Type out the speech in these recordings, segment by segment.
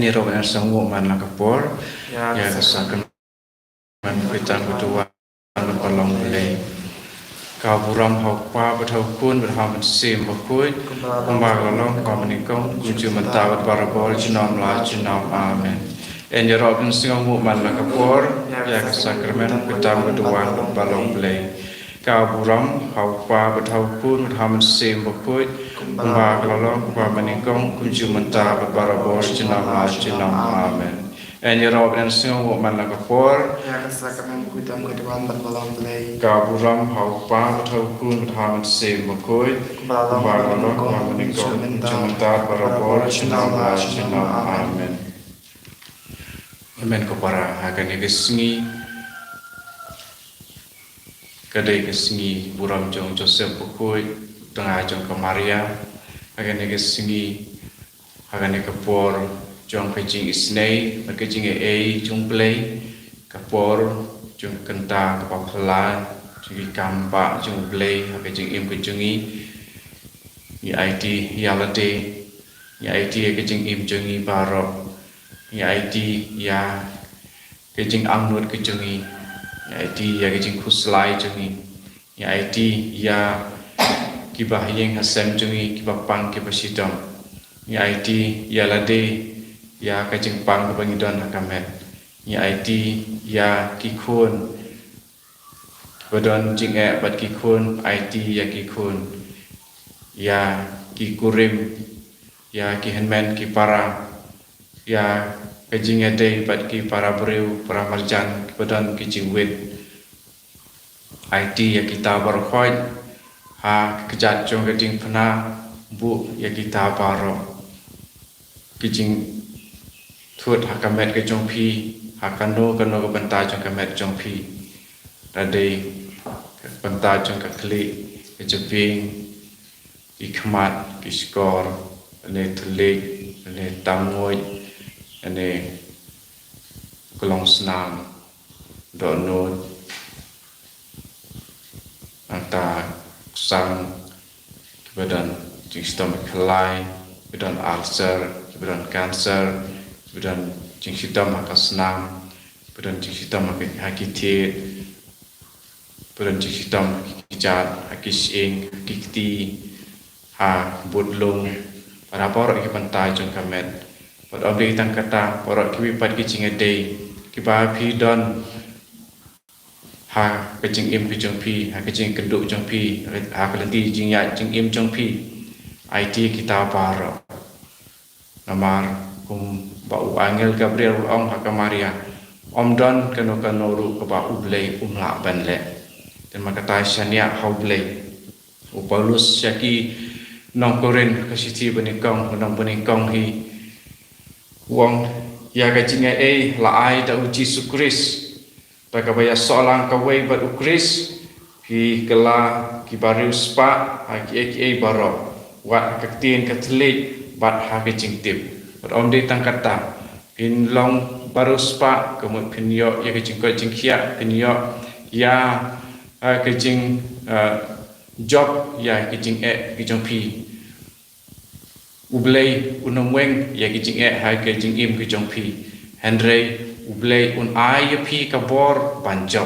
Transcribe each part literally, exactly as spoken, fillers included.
Ïaroh ban sngewbha man la ka por ïa ka sakrament khuid tam ka duwan bad ba long Blei. Ka burom ha u Kpa bad ha u Khun bad ha u Mynsiem Bakhuid, kumba ka la long, kumba mynnyngkong, kumjuh mynta bad barabor, junom la junom. Amen. Ïaroh ban sngewbha man la ka por ïa ka sakrament khuid tam ka duwan bad ba long Blei. Ka burom ha u Kpa bad ha u Khun bad ha u Mynsiem Bakhuid, kumba ka la long, kumba mynnyngkong, kumjuh mynta bad barabor, junom la junom. Amen. Ïaroh ban sngewbha man la ka por ïa ka sakrament khuid tam ka duwan bad ba long Blei. Ka burom ha u Kpa bad ha u Khun bad ha u Mynsiem Bakhuid, kumba ka la long, kumba mynnyngkong, kumjuh mynta bad barabor, junom la junom. Amen. Amen. Ko para, ha kane ka sngi ka dei ka sngi burom jong Joseph Bakhuid, tnga jong ka Maria. Ha kane ka sngi, ha kane ka por jong ka jingisynei bad ka jingaiei jong u Blei, ka por jong ka kynta kaba phylla jong ki kam bah jong u Blei ha ka jingim ka jong ngi. Ngi aiti ïa lade, ngi aiti ïa ka jingim jong ngi baroh, ngi aiti ïa ka jingangnud ka jong ngi, ngi aiti ïa ka jingkhuslai jong ngi, ngi aiti ïa kiba ha ïing ha sem jong ngi, kiba pang kiba shitom, ngi aiti ïa lade ïa ka jingpang kaba ngi don ha ka met, ngi aiti ïa ki khun kiba don jingeh bad ki khun, aiti ïa ki khun, ïa ki kurim, ïa ki hynmen ki para, ïa ka jingïadei bad ki para briew para marjan kiba don ki jingwit. Aiti ïa kita baroh khoit ha ka kjat jong ka diengphna, buh ïa kita baroh ki jingthut ha ka met ka jong phi, ha kano kano ka bynta jong ka met jong phi. Lada dei ka bynta jong ka khlieh, ka jabieng, ki khmat, ki shkor, lane thylliej, lane tam nguid, lane klong snam, dohnud, nangta ki sang kiba don jingshitom ha ki khlai, kiba don ulcer, kiba don cancer, kiba don jingshitom ha ka snam, kiba don jingshitom ha ki, ha ki thied, kiba don jingshitom ha ki kjat, ha ki shyieng, ha ki kti, ha budlung, bad ha baroh ki bynta jong ka met. Bad ym dei tang kata, baroh kiwei pat ki jingïadei kiba phi don ha ka jingim ka jong phi, ha ka jingkynduh jong phi, ha ka lynti jingïaid jingim jong phi. Aiti kita baroh. Namar kumba u angel Gabriel u la ong ha ka Maria, ym don kano kano ruh kaba u Blei um lah ban leh. Te namar kata shaniah ha u Blei. U Paulus sha ki nong Korinth, ka shithi banyngkong, u nong banyngkong hi, u ong, ïa ka jingaiei la ai da u Jisu Khrist, da kaba ïasoh lang kawei bad u Khrist, phi kylla kiba riewspah ha kiei kiei baroh, wat ha ka ktien ka thylliej bad ha ka jingtip. Bad ym dei tang kata, phin long bariewspah, ka mut phin ïoh ïa ka jingkoit jingkhiah, phin ïoh ïa, eh, ka jing, eh, jop ïa ka jingeh ka jong phi. U Blei un ym weng ïa ka jingeh ha ka jingim ka jong phi. Hynrei u Blei un ai ïa phi ka bor ban jop.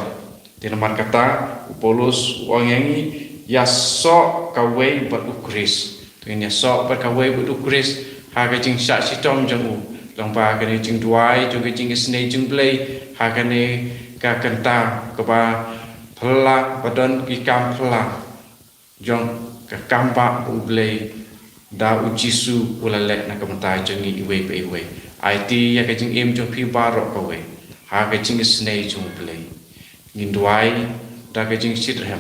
Te namar kata, u Paulus u ong ïa ngi, ïasoh kawei bad u Khrist. To ngin ïasoh bad kawei bad u Khrist ha ka jingshah shitom jong u. Lyngba kane ka jingduwai jong ka jingisynei jong u Blei ha kane ka kynta kaba phylla, ba don ki kam phylla jong ka kam ba u Blei da u Jisu u la leh na ka bynta jong ngi iwei pa iwei. Aiti ïa ka jingim jong phi baroh kawei ha ka jingisynei jong u Blei. Ngin duwai da ka jingshitrhem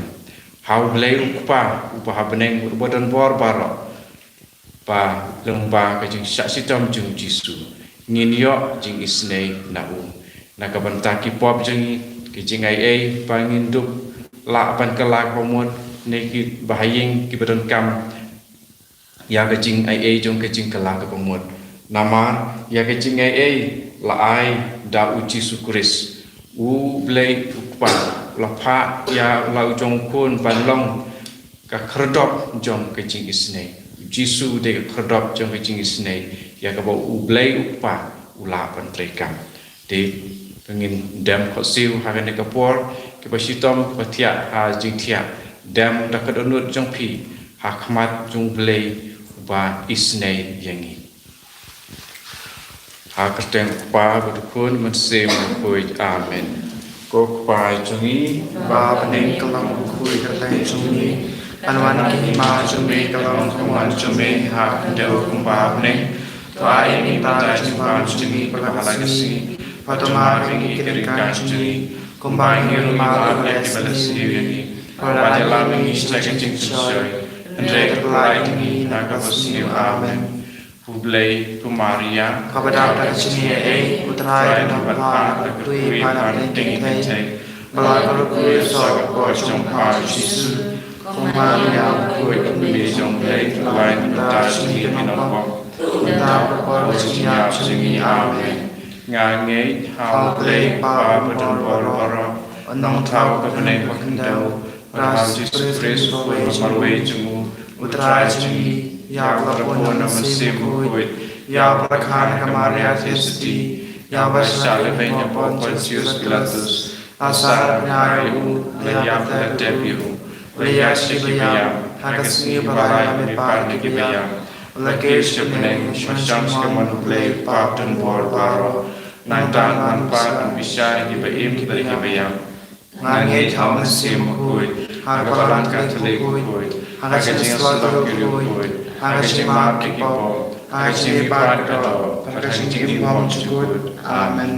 ha u Blei u Kpa uba ha bneng, uba don bor baroh, ba lyngba ka jingshah shitom jong u Jisu ngin ïoh jingisynei na u, na ka bynta ki pop jong ngi, ki jingaiei ba ngin dup lah ban kylla kaba mut, ne kiba ha ïing kiba donkam ïa ka jingaiei jong ka jingkylla kaba mut. Namar ïa ka jingaiei la ai da u Jisu Khrist. U Blei u Kpa u la phah ïa u la u jong u Khun ban long ka khyrdop jong ka jingisynei. U Jisu u dei ka khyrdop jong ka jingisynei, ïa kaba u Blei u Kpa u lah ban trei kam. Te ba ngin dem khohsiew ha kane ka por, kiba shitom kiba thiah ha jingthiah, dem da ka dohnud jong phi ha khmat jong U Blei uba isynei ïa ngi. Ha ka kyrteng U Kpa bad U Khun, Mynsiem Bakhuid. Amen. Ko Kpa jong ngi, ba ha bneng, ka long bakhuid ka kyrteng jong me. Ban wan ka hima jong me, ka long ka mon jong me ha khyndew kumba ha bneng. To ai ïa ngi mynta ka jingbam jong ngi kaba ha la ka sngi. Bad to map ïa ngi ki ryngkat jong ngi, kumba ngi ruh ngi map ïa kiba la sniew ïa ngi. Bad wat ïalam ïa ngi sha ka jingpynshoi, hynrei to pyllait ïa ngi na kaba sniew. Amen. Khublei ko Maria, kaba dap da ka jingaiei, U Trai u don bad pha, pha kyrkhu ïa pha na pdeng ki kynthei, bad la kyrkhu ïa u soh ka kpoh jong pha u Jisu. Ko Maria bakhuid, ka Kmie jong U Blei, to duwai ïa ngi mynta ka sngi ka nongbok, mynta ka por ka jingïap jong ngi. Amen. Nga ngeit ha U Blei Kpa badonbor baroh, u nongthaw ka bneng bad ka khyndew, bad ha U Jisu Khrist u nongmarwei jong u, U Trai jong ngi, ïa uba la bun na u Mynsiem Bakhuid, ïa uba la kha na ka Maria Theisotti, ïa uba la shah lehbeiñ hapoh u Pontius Pilatus, la sah bnai ïa u, la ïap, la tep ïa u, la ïaid sha ki baïap, ha ka sngi ba lai u la mihpat na ki baïap, la kiew sha bneng, u shong sha ka mon U Blei Kpa badonbor baroh. Nangta un wan pat ban bishar ïa kiba im bad ïa kiba ïap. Nga ngeit ha u Mynsiem Bakhuid, ha ka Balang Katholik bakhuid, ha ka jingïasyllok ki riewkhuid, ha ka jingmap ki pop, ha ka jingmihpat ka doh, bad ha ka jingim bymjukut. Amen.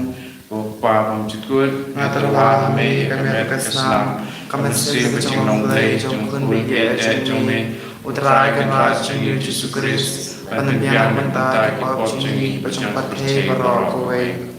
Ko Kpa bymjukut, nga tyrwa ha me ïa ka met ka snam, ka mynsiem ka jinglong Blei jong U Khun baieit jong me, U Trai Kynrad jong ngi U Jisu Khrist, ban pynbiang na ka bynta ki pop jong ngi bad jong ka pyrthei baroh kawei.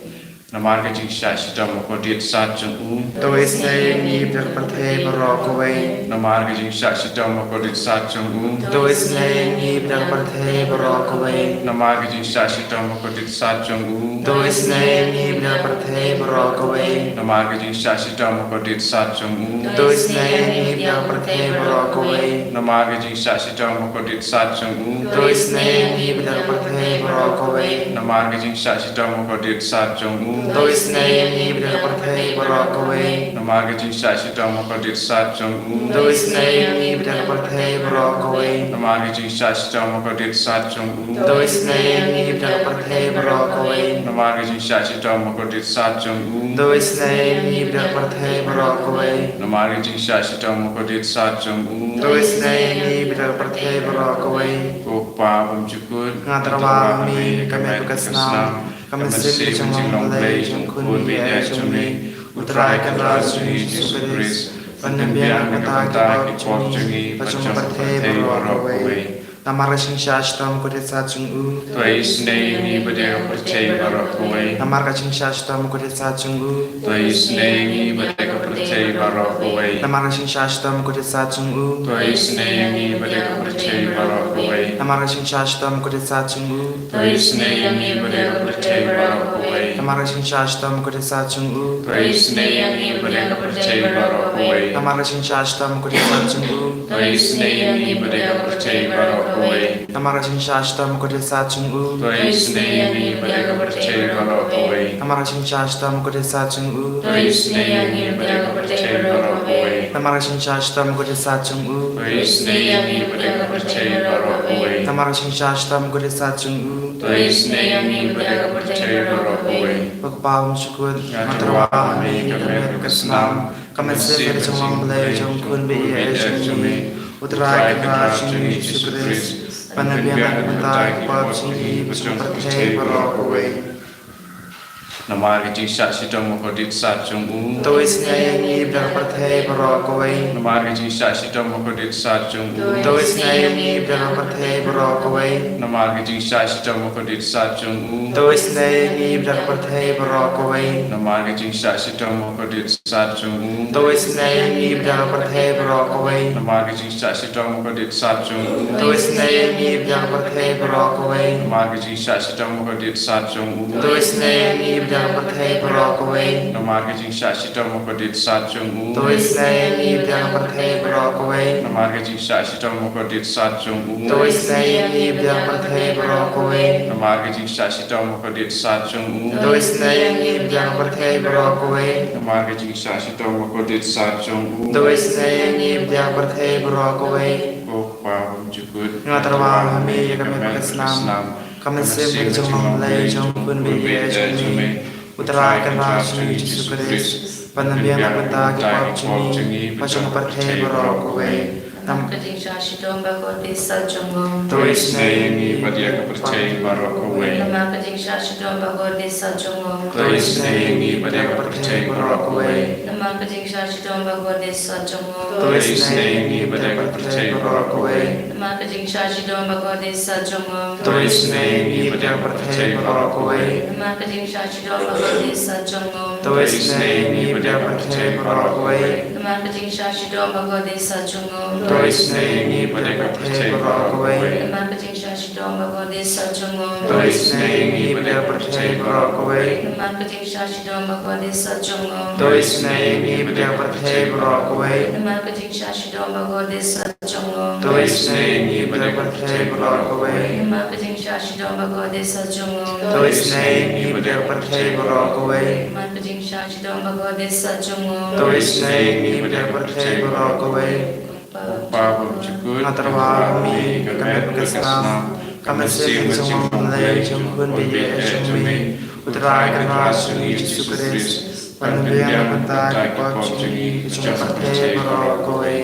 Namar ka jingshah shitom bakordit sat jong u, to isynei ïa ngi bad ka pyrthei baroh kawei. Namar ka jingshah shitom bakordit sat jong u, to isynei ïa ngi bad ka pyrthei baroh kawei. Namar ka jingshah shitom bakordit sat jong u, to isynei ïa ngi bad ka pyrthei baroh kawei. Namar ka jingshah shitom bakordit sat jong u, to isynei ïa ngi bad ka pyrthei baroh kawei. Namar ka jingshah shitom bakordit sat jong u, to isynei ïa ngi bad ka pyrthei baroh kawei. Namar ka jingshah shitom bakordit sat jong u, to isynei ïa ngi bad ka pyrthei baroh kawei. Namar ka jingshah shitom bakordit sat jong u, to isynei ïa ngi bad ka pyrthei baroh kawei. Namar ka jingshah shitom bakordit sat jong u, to isynei ïa ngi bad ka pyrthei baroh kawei. Namar ka jingshah shitom bakordit sat jong u, to isynei ïa ngi bad ka pyrthei baroh kawei. Namar ka jingshah shitom bakordit sat jong u, to isynei ïa ngi bad ka pyrthei baroh kawei. Ko Kpa bymjukut, nga tyrwa ha me ïa ka met ka snam, ka mynsiem ka jinglong Blei jong U Khun baieit jong me, U Trai Kynrad jong ngi U Jisu Khrist, ban pynbiang na ka bynta ki pop jong ngi bad jong ka pyrthei baroh kawei. Namar ka jingshah shitom bakordit sat jong u, to isynei ïa ngi bad ka pyrthei baroh kawei. Namar ka jingshah shitom bakordit sat jong u, to isynei ïa ngi bad ka pyrthei baroh kawei. Namar ka jingshah shitom bakordit sat jong u, to isynei ïa ngi bad ka pyrthei baroh kawei. Namar ka jingshah shitom bakordit sat jong u, to isynei ïa ngi bad ka pyrthei baroh kawei. Namar ka jingshah shitom bakordit sat jong u, to isynei ïa ngi bad ka pyrthei baroh kawei. Namar ka jingshah shitom bakordit sat jong u, to isynei ïa ngi bad ka pyrthei baroh kawei. Namar ka jingshah shitom bakordit sat jong u, to isynei ïa ngi bad ka pyrthei baroh kawei. Namar ka jingshah shitom bakordit sat jong u, to isynei ïa ngi bad ka pyrthei baroh kawei. Namar ka jingshah shitom bakordit sat jong u, to isynei ïa ngi bad ka pyrthei baroh kawei. Namar ka jingshah shitom bakordit sat jong u, to isynei ïa ngi bad ka pyrthei baroh kawei. Ko Kpa bymjukut, nga tyrwa ha me ïa ka met ka snam, ka mynsiem ka jinglong Blei jong U Khun baieit jong me, U Trai Kynrad jong ngi U Jisu Khrist, ban pynbiang na ka bynta ki pop jong ngi bad jong ka pyrthei baroh kawei. Namar ka jingshah shitom bakordit sat jong u, to isynei ïa ngi bad ka pyrthei baroh kawei. Namar ka jingshah shitom bakordit sat jong u, to isynei ïa ngi bad ka pyrthei baroh kawei. Namar ka jingshah shitom bakordit sat jong u, to isynei ïa ngi bad ka pyrthei baroh kawei. Namar ka jingshah shitom bakordit sat jong u, to isynei ïa ngi bad ka pyrthei baroh kawei. Namar ka jingshah shitom bakordit sat jong u, to isynei ïa ngi bad ka pyrthei baroh kawei. Namar ka jingshah shitom bakordit sat jong u, to isynei ïa ngi bad ka pyrthei baroh kawei. Namar ka jingshah shitom bakordit sat jong u. To isynei ïa ngi bad ïa ka pyrthei baroh kawei. Namar ka jingshah shitom bakordit sat jong u. To isynei ïa ngi bad ïa ka pyrthei baroh kawei. Namar ka jingshah shitom bakordit sat jong u. To isynei ïa ngi bad ïa ka pyrthei baroh kawei. Namar ka jingshah shitom bakordit sat jong u. To isynei ïa ngi bad ïa ka pyrthei baroh kawei. Ko Kpa bymjukut. Nga tyrwa ha me ïa ka met bad ka snam. Ka mynsiem bad ka jinglong ïaleh jong u Khun baieit jong me, U Trai Kynrad jong ngi Jisu Khrist, ban pynbiang na ka bynta ki pop jong ngi bad jong ka pyrthei baroh kawei. Namar ka jingshah shitom bakordit sat jong u. To isynei ïa ngi bad ïa ka pyrthei baroh kawei. Namar ka jingshah shitom bakordit sat jong u. To isynei ïa ngi bad ïa ka pyrthei baroh kawei. Namar ka jingshah shitom bakordit sat jong u. To isynei ïa ngi bad ïa ka pyrthei baroh kawei. Namar ka jingshah shitom bakordit sat jong u. To isynei ïa ngi bad ïa ka pyrthei baroh kawei. Namar ka jingshah shitom bakordit sat jong u. To isynei ïa ngi bad ïa ka pyrthei baroh kawei. Namar ka jingshah shitom bakordit sat jong u. To isynei ïa ngi bad ïa ka pyrthei baroh kawei. Namar ka jingshah shitom bakordit sat jong u. To isynei ïa ngi bad ïa ka pyrthei baroh kawei. Namar ka jingshah shitom bakordit sat jong u. To isynei ïa ngi bad ïa ka pyrthei baroh kawei. Namar ka jingshah shitom bakordit sat jong u. To isynei ïa ngi bad ïa ka pyrthei baroh kawei. Namar ka jingshah shitom bakordit sat jong u. To isynei ïa ngi bad ïa ka pyrthei baroh kawei. Namar ka jingshah shitom bakordit sat jong u. To isynei ïa ngi bad ïa ka pyrthei baroh kawei. Ko Kpa bymjukut. Nga tyrwa ha me ïa ka met bad ka snam. Ka mynsiem bad ka jinglong ïaleh jong u Khun baieit jong me, U Trai Kynrad jong ngi Jisu Khrist, ban pynbiang na ka bynta ki pop jong ngi bad jong ka pyrthei baroh kawei.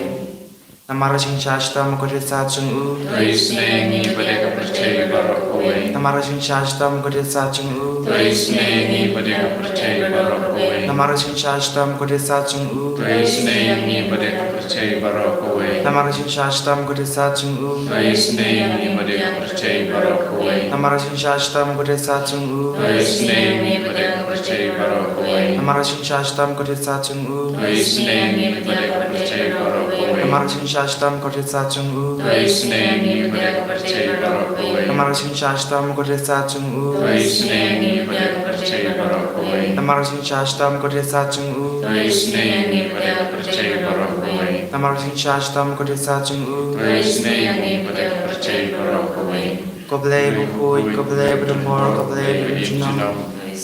Namar ka jingshah shitom bakordit sat jong u. To isynei ïa ngi bad ïa ka pyrthei baroh kawei. Namar ka jingshah shitom bakordit sat jong u. To isynei ïa ngi bad ïa ka pyrthei baroh kawei. Namar ka jingshah shitom bakordit sat jong u. To isynei ïa ngi bad ïa ka pyrthei baroh kawei. Namar ka jingshah shitom bakordit sat jong u. To isynei ïa ngi bad ïa ka pyrthei baroh kawei. Namar ka jingshah shitom bakordit sat jong u. To isynei ïa ngi bad ïa ka pyrthei baroh kawei. Namar ka jingshah shitom bakordit sat jong u. To isynei ïa ngi bad ïa ka pyrthei baroh kawei. Namar ka jingshah shitom bakordit sat jong u. To isynei ïa ngi bad ïa ka pyrthei baroh kawei. Namar ka jingshah shitom bakordit sat jong u. To isynei ïa ngi bad ïa ka pyrthei baroh kawei. Namar ka jingshah shitom bakordit sat jong u. To isynei ïa ngi bad ïa ka pyrthei baroh kawei. Namar ka jingshah shitom bakordit sat jong u. To isynei ïa ngi bad ïa ka pyrthei baroh kawei. Ko Blei bakhuid, ko Blei badonbor, ko Blei baim junom.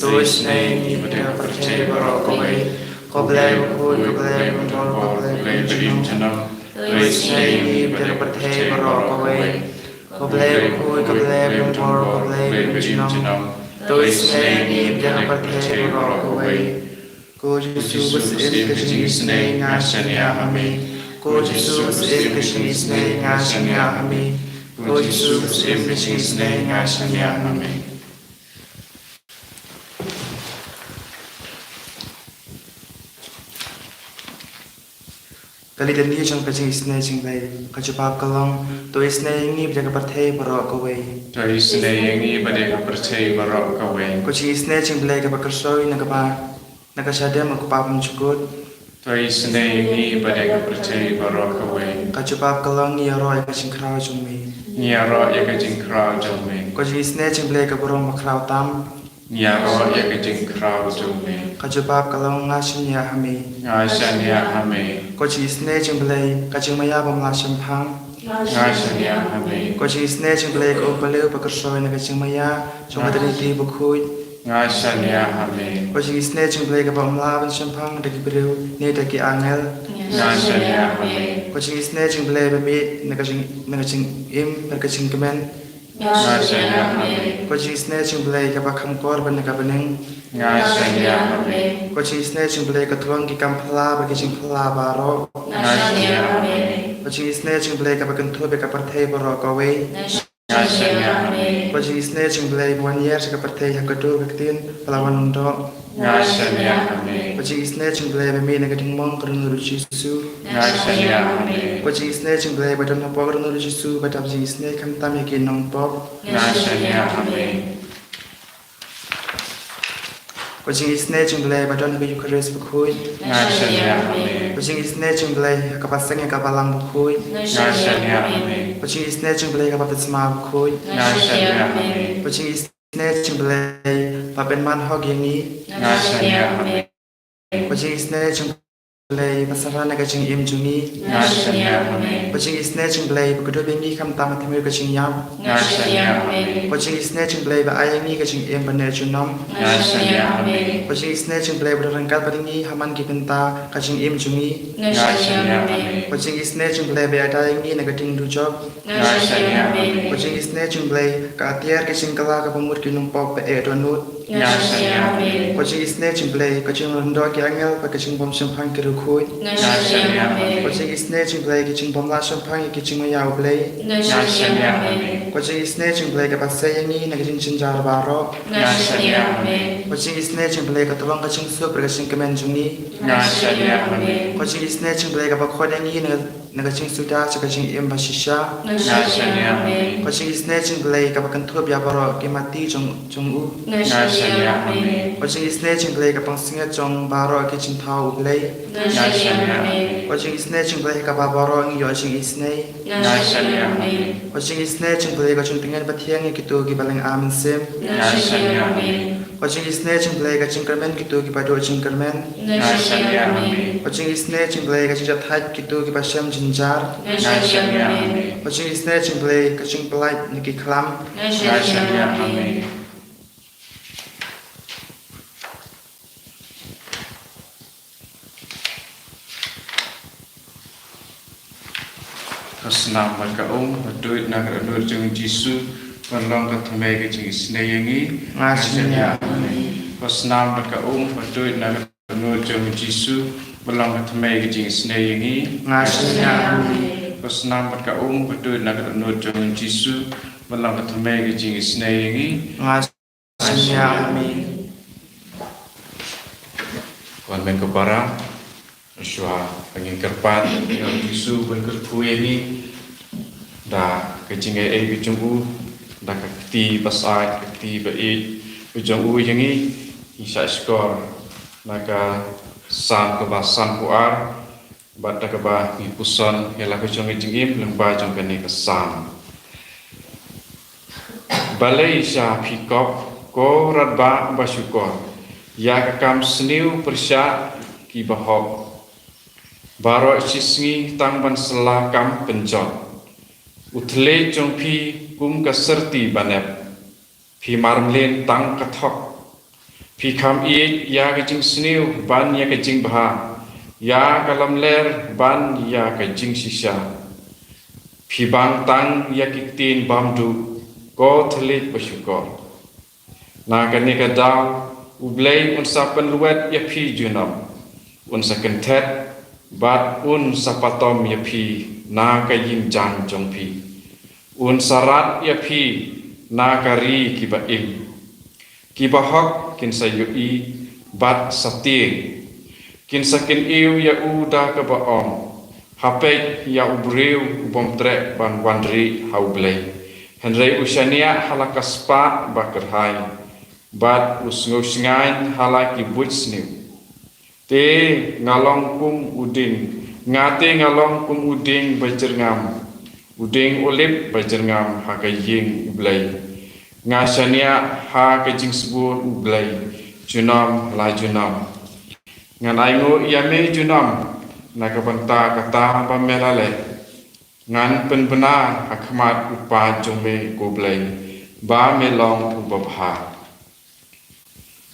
To isynei ïa ngi bad ïa ka pyrthei baroh kawei. Ko Blei bakhuid, ko Blei badonbor, ko Blei baim junom. To isynei ïa ngi bad ïa ka pyrthei baroh kawei. Ko Blei bakhuid, ko Blei badonbor, ko Blei baim junom. To isynei ïa ngi bad ïa ka pyrthei baroh kawei. Ko Jisu ba syiem ka jingisynei, nga shaniah ha me. Ko Jisu ba syiem ka jingisynei, nga shaniah ha me. Ko Jisu ba syiem ka jingisynei, nga shaniah ha me. Ka litany jong ka jingisynei jong U Blei. Ka jubab ka long, to isynei ïa ngi bad ïa ka pyrthei baroh kawei. To isynei ïa ngi bad ïa ka pyrthei baroh kawei. Ka jingisynei jong U Blei kaba kyrsoi na kaba, na ka shadem u Kpa bymjukut. To isynei ïa ngi bad ïa ka pyrthei baroh kawei. Ka jubab ka long, ngi ïaroh ïa ka jingkhraw jong me. Ngi ïaroh ïa ka jingkhraw jong me. Ka jingisynei jong U Blei ka burom bakhraw tam. Ngi ïaroh ïa ka jingkhraw jong me. Ka jubab ka long, nga shaniah ha me. Nga shaniah ha me. Ka jingisynei jong U Blei, ka jingmaïa bym lah shemphang. Nga shaniah ha me. Ka jingisynei jong U Blei ka umphniang ba kyrsoi na ka jingmaïa jong ka Trinity bakhuid. Nga shaniah ha me. Ka jingisynei jong U Blei kaba ym lah ban shemphang da ki briew ne da ki angel. Nga shaniah ha me. Ka jingisynei jong U Blei ba mih na ka jing, na ka jingim bad ka jingkmen. Nga shaniah ha me. Ka jingisynei jong U Blei kaba kham kor bad na ka bneng. Nga shaniah ha me. Ka jingisynei jong U Blei ka thrang ki kam phylla bad ki jingphylla baroh. Nga shaniah ha me. Ka jingisynei jong U Blei kaba kynthup ïa ka pyrthei baroh kawei. Nga shaniah ha me. Ka jingisynei jong U Blei ba wan ïaid sha ka pyrthei ha ka dur ka ktien ba la wan umdoh. Nga shaniah ha me. Ka jingisynei jong U Blei ba mih na ka jingmong ka Dohnud u Jisu. Nga shaniah ha me. Ka jingisynei jong U Blei ba don hapoh ka Dohnud u Jisu ba dap jingisynei khamtam ïa ki nongpop. Nga shaniah ha me. Ka jingisynei jong U Blei ba don ha ka Eukharist bakhuid. Nga shaniah ha me. Ka jingisynei jong U Blei ha kaba seng ïa ka balang bakhuid. Nga shaniah ha me. Ka jingisynei jong U Blei ha ka baptisma bakhuid. Nga shaniah ha me. Ka jingis- Isynei jong U Blei ba pynman hok ïa ngi. Nga shaniah ha me. Ko jingisynei jong Blei ba synran na ka jingim jong ngi. Nga shaniah ha me. Ko jingisynei jong Blei ba kdup ïa ngi khamtam ha thymmei ka jingïap. Nga shaniah ha me. Ko jingisynei jong Blei ba ai ïa ngi ka jingim ba neh junom. Nga shaniah ha me. Ko jingisynei jong Blei ba don ryngkat bad ngi ha man ki bynta ka jingim jong ngi. Nga shaniah ha me. Ko jingisynei jong Blei ba ïada ïa ngi na ka ding dujok. Nga shaniah ha me. Ko jingisynei jong Blei ka atiar ka jingkylla kaba mut ki nongpop ba eh dohnud. Nga shaniah ha me. Ko jingisynei jong Blei ka jinglong lyngdoh ki angel bad ka jingbym shemphang ki riewkhuid. Nga shaniah ha me. Ko jingisynei jong Blei ka jingbym lah shemphang ïa ki jingmaïa U Blei. Nga shaniah ha me. Ko jingisynei jong Blei kaba sei ïa ngi na ka jingjynjar baroh. Nga shaniah ha me. Ko jingisynei jong Blei ka tyllong ka jingsuk bad ka jingkmen jong ngi. Nga shaniah ha me. Ko jingisynei jong Blei kaba khot ïa ngi na na ka jingsuda sha ka jingim ba shisha. Nga shaniah ha me. Ko jingisynei jong Blei kaba kynthup ïa baroh ki mati jong jong u. Nga shaniah ha me. Ko jingisynei jong Blei ka pansngiat jong baroh ki jingthaw U Blei. Nga shaniah ha me. Ko jingisynei jong Blei kaba baroh ngi ïoh jingisynei. Nga shaniah ha me. Ko jingisynei jong Blei ka jingtngen ba thiang ïa kito kiba lynga mynsiem. Nga shaniah ha me. Ko jingisynei jong Blei ka jingkyrmen kito kiba duh jingkyrmen. Nga shaniah ha me. Ko jingisynei jong Blei ka jingjahthait kito kiba shem jynjar. Nga shaniah ha me. Ko jingisynei jong Blei ka jingpyllait na ki khlam. Nga shaniah ha me. Ka snam bad ka um ba tuid na ka dohnud jong u Jisu ban long ka thymmei ka jingisynei ïa ngi. Nga shaniah ha me. Ka snam bad ka um ba tuid na ka dohnud jong u Jisu ban long ka thymmei ka jingisynei ïa ngi. Nga shaniah ha me. Ka snam bad ka um ba tuid na ka dohnud jong u Jisu ban long ka thymmei ka jingisynei ïa ngi. Nga shaniah ha me. Ko hynmen ko para, shuwa ba ngin kyrpad ïa u Jisu ban kyrkhu ïa ngi da ka jingaiei ka jong u, da ka kti ba sah, ka kti ba ïeit ka jong u ïa ngi, ngin sa shkor na ka Salm kaba sanphew ar, bad da kaba ngi puson ïa la ka jong ka jingim lyngba jong kane ka Salm. Balei sha phi kop, ko radbah ba shukor, ïa ka kam sniew pyrshah ki bahok. Baroh shi sngi tang ban sla kam pynjot. U thylliej jong phi kum ka syrti ba nep. Phi mar mlien tang ka thok. Phi kham ïeit ïa ka jingsniew ban ïa ka jingbha, ïa ka lamler ban ïa ka jingshisha. Phi bang tang ïa ki ktien bymduh, ko thylliej ba shukor. Na kane ka daw, U Blei un sa pynlwet ïa phi junom, un sa kynthet bad un sa patom ïa phi na ka ïing jaiñ jong phi. Un sa rat ïa phi na ka ri kiba im. Ki bahok kin sa ïohi bad sa tieng. Kin sa kyniew ïa u da kaba ong, ha peit ïa u briew u bym treh ban wan rieh ha U Blei. Hynrei u shaniah ha la ka spah ba kyrhai, bad u sngewshngaiñ ha la ki buit sniew. Te nga long kum u dieng, nga te nga long kum u dieng ba jyrngam, u dieng olib ba jyrngam ha ka ïing U Blei. Nga shaniah ha ka jingsbur U Blei junom la junom. Ngan ainguh ïa me junom na ka bynta kata ba me la leh. Ngan pynbna ha khmat u paid jong me, ko Blei, ba me long u babha.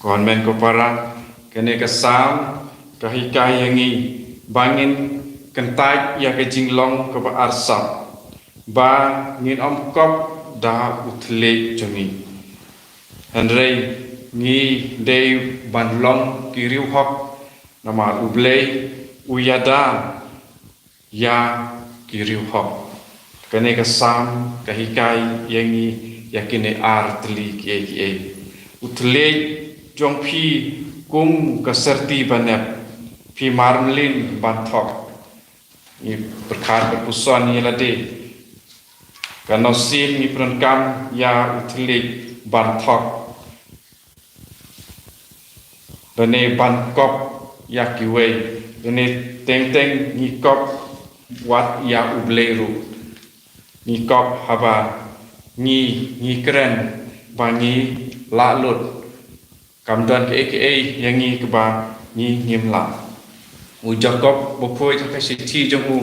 Ko hynmen ko para, kane ka Salm ka hikai ïa ngi ba ngin kyntait ïa ka jinglong kaba arsap, ba ngin ym kop da u thylliej jong ngi. Hynrei ngi dei ban long ki riewhok, namar U Blei u ïada ïa ki riewhok. Kane ka Salm ka hikai ïa ngi ïa kine ar tylli kiei kiei. U thylliej jong phi kum ka syrti ba nep, phi mar mlien ban thok. Ngi pyrkhat pyrpuson ïa lade. Ka nongsien ngi pyndonkam ïa u thylliej ban thok. Lane ban kop ïa kiwei, lane teng teng ngi kop wat ïa U Blei ruh. Ngi kop haba ngi, ngi kren ba ngi lah lut. Kam don kaei kaei ïa ngi kaba ngi ngim lah. U Jakob bakhuid ha ka shithi jong u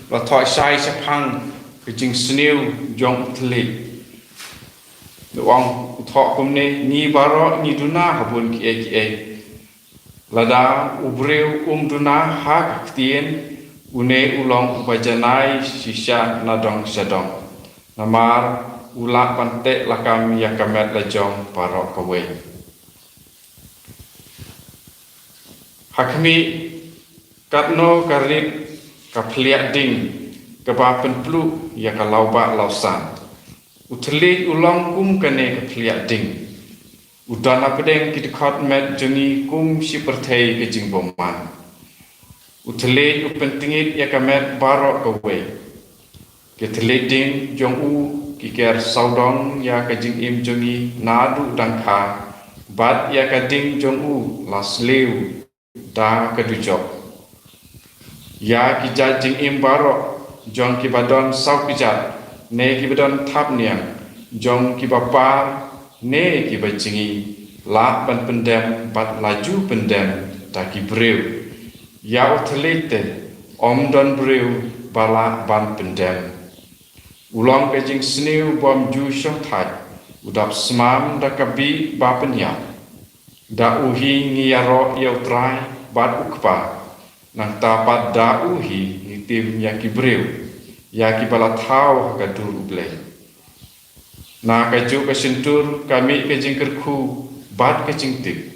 la thoh shai shaphang ka jingsniew jong u thylliej. U ong, u thoh kumne, ngi baroh ngi duna ha bun kiei kiei. Lada u briew um duna ha ka ktien, une u long uba janai shisha na dong sha dong. Namar u lah ban teh lakam ïa ka met la jong baroh kawei. Ha khmih, katno ka rit ka phliah ding kaba pynpluh ïa ka lawbah lawsan. U thylliej u long kum kane ka phliah ding. U don hapdeng ki dkhot met jong ngi kum shi pyrthei ka jingbymman. U thylliej u pyntngit ïa ka met baroh kawei. Ki thylliej ding jong u ki ker sawdong ïa ka jingim jong ngi naduh dang kha, bad ïa ka ding jong u la sliew da ka dujok. Ïa ki jait jingim baroh, jong kiba don saw kjat, ne kiba don thapniang, jong kiba par, ne kiba jngi, lah ban pyndem bad la ju pyndem da ki briew. Ïa u thylliej te, ym don briew ba lah ban pyndem. U long ka jingsniew bym ju shongthait, u dap smam da ka bih ba pynïap. Da u hi ngi ïaroh ïa U Trai bad U Kpa, nangta pat da u hi ngi tim ïa ki briew, ïa kiba la thaw ha ka dur U Blei. Na kajuh ka shyntur ka mih ka jingkyrkhu bad ka jingtip.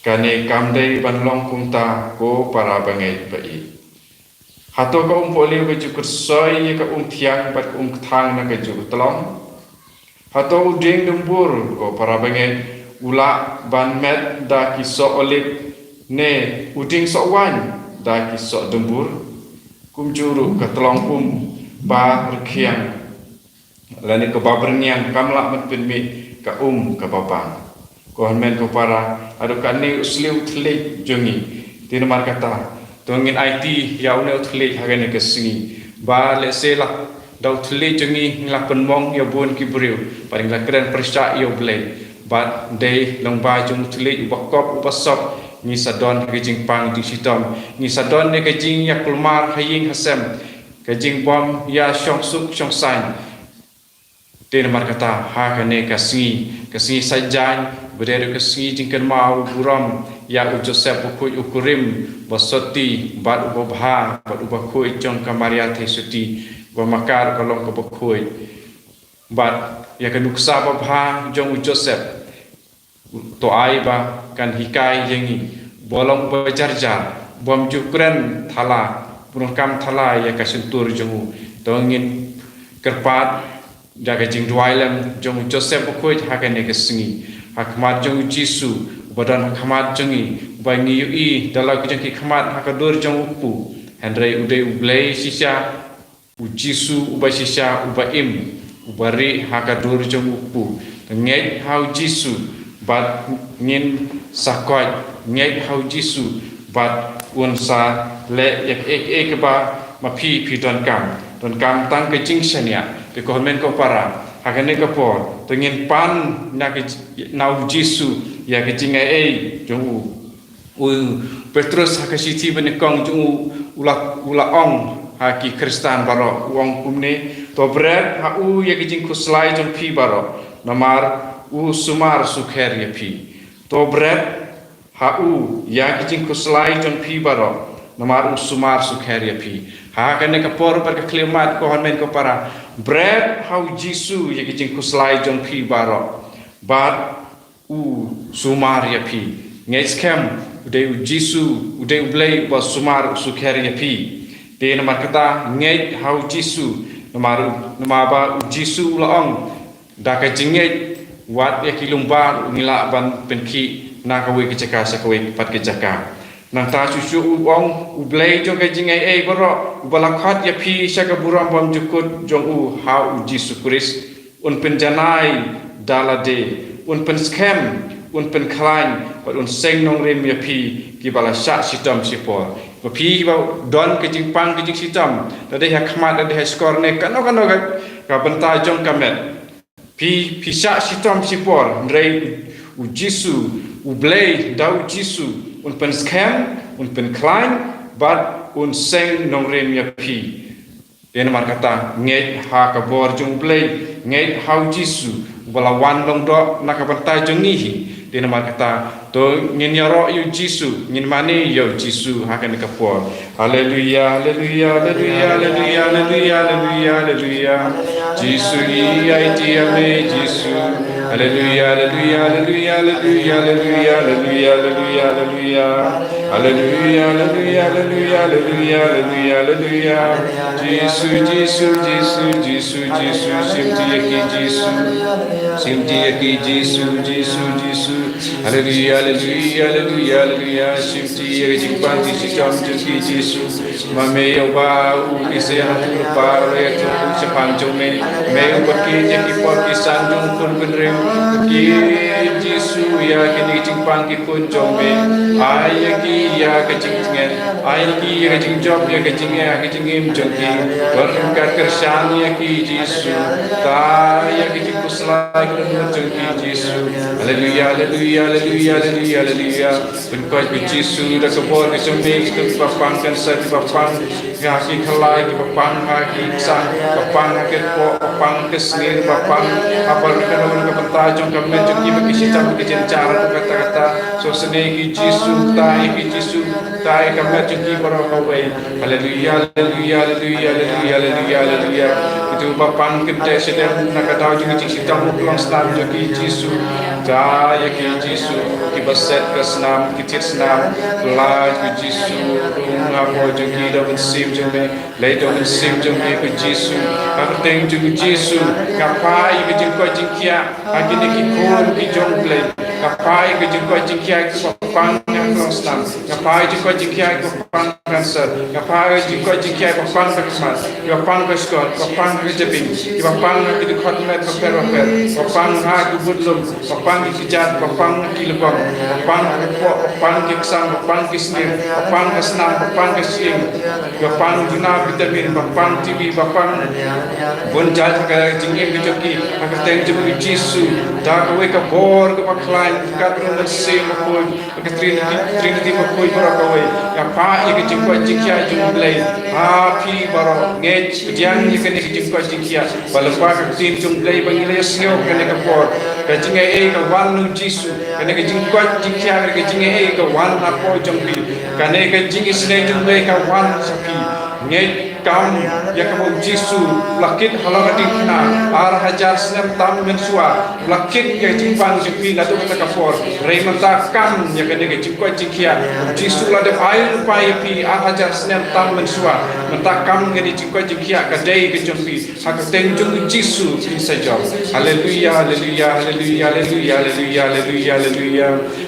Kane kam dei ban long kumta, ko para bangeit ba ïeit. Hato ka umpohliew ka ju kyrsoi ïa ka umthiang bad ka umkthang na kajuh ka tlong? Hato u dieng dymbur, ko para bangeit, u lah ban met da ki soh olib, ne u dieng soh waiñ da ki soh dymbur? Kumjuh ruh ka tlong um ba rkhiang lane kaba byrngiang kam lah ban pynmih ka um kaba bang. Ko hynmen ko para, haduh katne u sliew thylliej jong ngi. Te namar kata, to ngin aiti ïa une u thylliej ha kane ka sngi. Ba lehse la da u thylliej jong ngi ngi la pynmong ïa bun ki briew, bad ngi la kren pyrshah ïa U Blei. Bad dei lyngba jong u thylliej uba kop uba sop, ngi sa don ha ka jingpang jingshitom, ngi sa don ha ka jingïakulmar ha ïing ha sem, ka jingbym ïa shongsuk shongsaiñ. Te namar kata, ha kane ka sngi, ka sngi Saitjaiñ, ba dei ruh ka sngi jingkynmaw burom ïa u Joseph bakhuid u kurim ba sotti bad uba bha, bad uba khuid jong ka Maria Theisotti, ba ma ka ruh ka long kaba khuid. Bad ïa ka nuksa babha jong u Joseph, to ai ba kan hikai ïa ngi, ba long ba jar jar, bym ju kren thala, bun kam thala ïa ka shyntur jong u. To ngin kyrpad da ka jingduwai lem jong u Joseph bakhuid ha kane ka sngi, ha khmat jong u Jisu, uba don ha khmat jong ngi, uba ngi ïohi da la ka jong ki khmat ha ka dur jong u kpu. Hynrei u dei U Blei shisha, u Jisu uba shisha, uba im, uba rieh ha ka dur jong u kpu. Ngeit ha u Jisu bad ngin sa koit, ngeit ha u Jisu bad un sa leh ïa kaei kaei kaba ma phi phi donkam. Donkam tang ka jingshaniah. Te ko hynmen ko para, ha kane ka por, to ngin pan na ka, na u Jisu ïa ka jingaiei jong u. U Petrus ha ka shithi ba nyngkong jong u, u la, u la ong ha ki Khristan baroh, u ong kumne, to bret ha u ïa ki jingkhuslai jong phi baroh, namar u sumar sukher ïa phi. To bret ha u ïa ki jingkhuslai jong phi baroh, namar u sumar sukher ïa phi. Ha kane ka por bad ka khyllipmat ko hynmen ko para, bret ha u Jisu ïa ki jingkhuslai jong phi baroh. Bad u sumar ïa phi. Ngeit skhem, u dei u Jisu, u dei U Blei uba sumar u sukher ïa phi. Te namar kata ngeit ha u Jisu, namar, namar ba u Jisu u la ong, da ka jingngeit wat ïa ki lum bar ngi lah ban pynkhih na kawei ka jaka sha kawei pat ka jaka. Nangta shuh shuh u ong, U Blei jong ka jingaiei baroh, uba la khot ïa phi sha ka burom bymjukut jong u ha u Jisu Khrist, un pynjanai da lade, un pynskhem, un pynkhlaiñ, bad un seng nongrim ïa phi kiba la shah shitom shipor. Ba phi ba don ka jingpang ka jingshitom, lada dei ha khmat, lada dei ha shkor ne kano kano ka, ka bynta jong ka met. Phi, phi shah shitom shipor, hynrei U Jisu, U Blei da U Jisu un pynskhem, un pynkhlaiñ bad un seng nongrim ïa phi. Te namar kata ngeit ha ka bor jong U Blei, ngeit ha U Jisu uba la wan long doh na ka bynta jong ngi hi. Te namar kata to ngin ïaroh ïa U Jisu, ngin mane ïa U Jisu ha kane ka por. Haleluia, haleluia, haleluia, haleluia, haleluia, haleluia, haleluia. Jisu, ngi aiti ïa me, Jisu. Haleluia, haleluia, haleluia, haleluia, haleluia, haleluia, haleluia. Haleluia, haleluia, haleluia, haleluia, haleluia, haleluia. Jisu, Jisu, Jisu, Jisu, Jisu, shimti ïa ki Jisu. Shimti ïa ki Jisu, Jisu, Jisu. Haleluia, haleluia, haleluia, haleluia. Shimti ïa ka jingpang ki shitom jong ki Jisu. Ma me ïa uba u Isaiah u lypa ïa ka shaphang jong me. Me uba kit ïa ki pop ki san jong u khun bynriew. Kit Jisu ïa kine ki jingpang ki khun jong me. Ai ïa ki ïa ka jingtngen. Ai ïa ki ïa ka jingjop ïa ka jingeh ka jingim jong ki. Don ka kyrshan ïa ki Jisu. Kta ïa ka jingpynshlur ka dohnud jong ki Jisu. Haleluia, haleluia, haleluia, haleluia, haleluia. Pynkoit ïa ki Jisu da ka bor ka jong me, kiba pang cancer, kiba pang ha ki khlai, kiba pang ha ki ksang, kiba pang ha ki kpoh, kiba pang ha ki sngewbha, kiba pang ha baroh ka bynta jong ka met jong ki, ba ki shitom ki jynjar, kata kata. Sngewsih ïa ki Jisu, kta ïa ki Jisu, kta ïa ka met jong ki baroh kawei. Haleluia, haleluia, haleluia, haleluia, haleluia, haleluia. Kito ba pang kynthei shadem na ka daw jong ki jingshitom u klong snam jong ki Jisu. Kta ïa ki Jisu, kiba set ka snam, ki thied snam. Khlad ki Jisu, rung hapoh jong ki da u Mynsiem jong me. Leit da u Mynsiem jong me ko Jisu. Ha ka kyrteng jong u Jisu, nga phai ïa ka jingkoit jingkhiah ha kine ki khun ki jong U Blei. Nga phai ïa ka jingkoit jingkhiah kiba pang ha ka klong snam. Nga phai ïa ka jingkoit jingkhiah kiba pang cancer. Nga phai ïa ka jingkoit jingkhiah kiba pang ka khmat, kiba pang ka shkor, kiba pang ka jabieng, kiba pang ha ki dkhot met bapher bapher, kiba pang ha ki budlum, kiba pang ki kjat, kiba pang ha ki lbong, kiba pang ha ki kpoh, kiba pang ki ksang, kiba pang ki sniew, kiba pang ka snam, kiba pang ka shyieng, kiba pang duna vitamin, kiba pang T B, kiba pang bun jait ha ka jingim ka jong ki, ha ka kyrteng jong u Jisu, da kawei ka bor kaba khlaiñ, ka bor u Mynsiem Bakhuid, ka Trinity, Trinity bakhuid baroh kawei. Nga phah ïa ka jingkoit jingkhiah jong U Blei ha phi baroh. Ngeit pdiang ïa kane ka jingkoit jingkhiah. Ba lyngba ka ktien jong U Blei ba ngi la ïohsngew kane ka por, ka jingaiei ka wan na u Jisu. Kane ka jingkoit jingkhiah, kane ka jingaiei ka wan hapoh jong phi. Kane ka jingisynei jong U Blei ka wan sha phi. Ngeit kam ïa kaba u Jisu u la kit halor ka diengphna ar hajar snem tam mynshuwa. U la kit ïa ka jingpang jong phi naduh kata ka por. Hynrei mynta kam ïa kane ka jingkoit jingkhiah. U Jisu u la dep ai lypa ïa phi ar hajar snem tam mynshuwa. Mynta kam ïa kane ka jingkoit jingkhiah ka dei ka jong phi. Ha ka kyrteng jong u Jisu phin sa jop. Haleluia, haleluia, haleluia, haleluia, haleluia, haleluia, haleluia.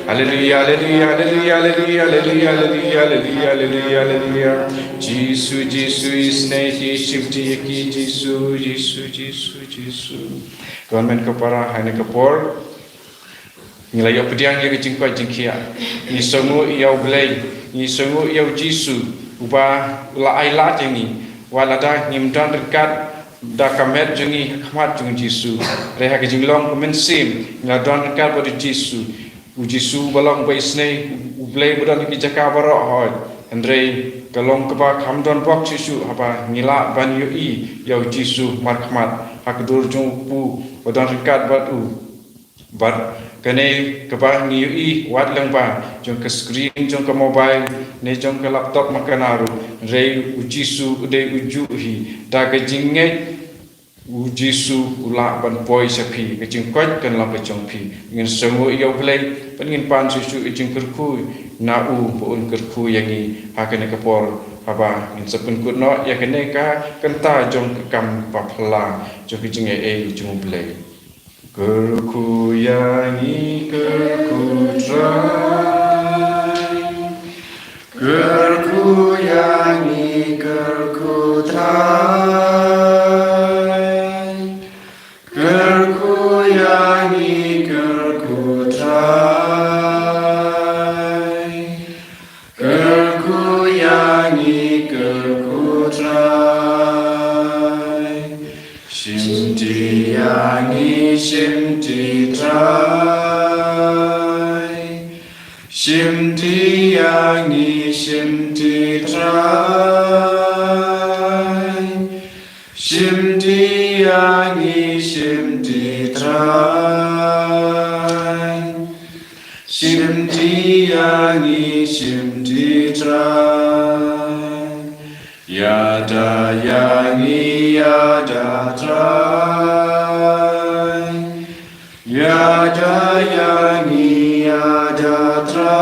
Haleluia, haleluia, haleluia, haleluia, haleluia, haleluia, haleluia, haleluia. Jisu, Jisu, isynei ïa ki, shimti ïa ki, Jisu, Jisu, Jisu, Jisu. Kynmaw ko para, ha kane ka por ngi la ïoh pdiang ïa ka jingkoit jingkhiah. Ngi sngewnguh ïa U Blei, ngi sngewnguh ïa u Jisu, uba u la ai lad ïa ngi. Wat lada ngim don ryngkat da ka met jong ngi ha khmat jong u Jisu, hynrei ha ka jinglong ka mynsiem ngi la don ryngkat bad u Jisu. U Jisu uba long ba isynei, U Blei ba don ha ki jaka baroh hoi. Hynrei ka long kaba kham don bok shuh shuh haba ngi lah ban ïohi ïa u Jisu markhmat ha ka dur jong u kpu ba don ryngkat bad u. Bad kane kaba ngi ïohi wat lyngba jong ka screen jong ka mobile ne jong ka laptop ma kane ruh, hynrei u Jisu u dei u juh hi. Da ka jingngeit u Jisu u lah ban poi sha phi, ka jingkoit kan long ka jong phi. Ngin sngewnguh ïa U Blei, bad ngin pan shuh shuh ïa ka jingkyrkhu na u ba un kyrkhu ïa ngi ha kane ka por. Haba ngin sa pynkut noh ïa kane ka kynta jong ka kam ba phylla jong ka jingaiei jong U Blei. Kyrkhu ïa ngi, kyrkhu Trai. Kyrkhu ïa ngi, kyrkhu Trai. Kyrkhu ïa ngi, kyrkhu Trai. Kyrkhu ïa ngi, kyrkhu Trai. Shimti ïa ngi, shimti Trai. Ngi shim ti Trai. Shim ti ïa ngi shim ti Trai. Shim ti ïa ngi shim ti Trai. Ïada ïa ngi ïada Trai. Ïada ïa ngi ïada Trai.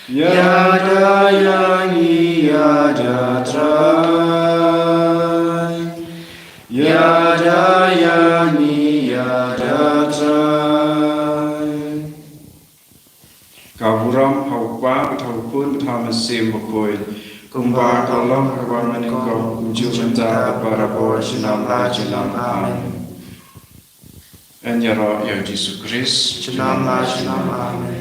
Ïada ïa ngi ïada Trai. Ïada ïa ngi ïada Trai. Ka burom ha u Kpa bad ha u Khun bad ha u Mynsiem Bakhuid. Kumba ka long ha kaba mynnyngkong, kumjuh mynta bad barabor, junom la junom. Amen. Yn ïaroh ïa u Jisu Khrist. Junom la junom. Amen.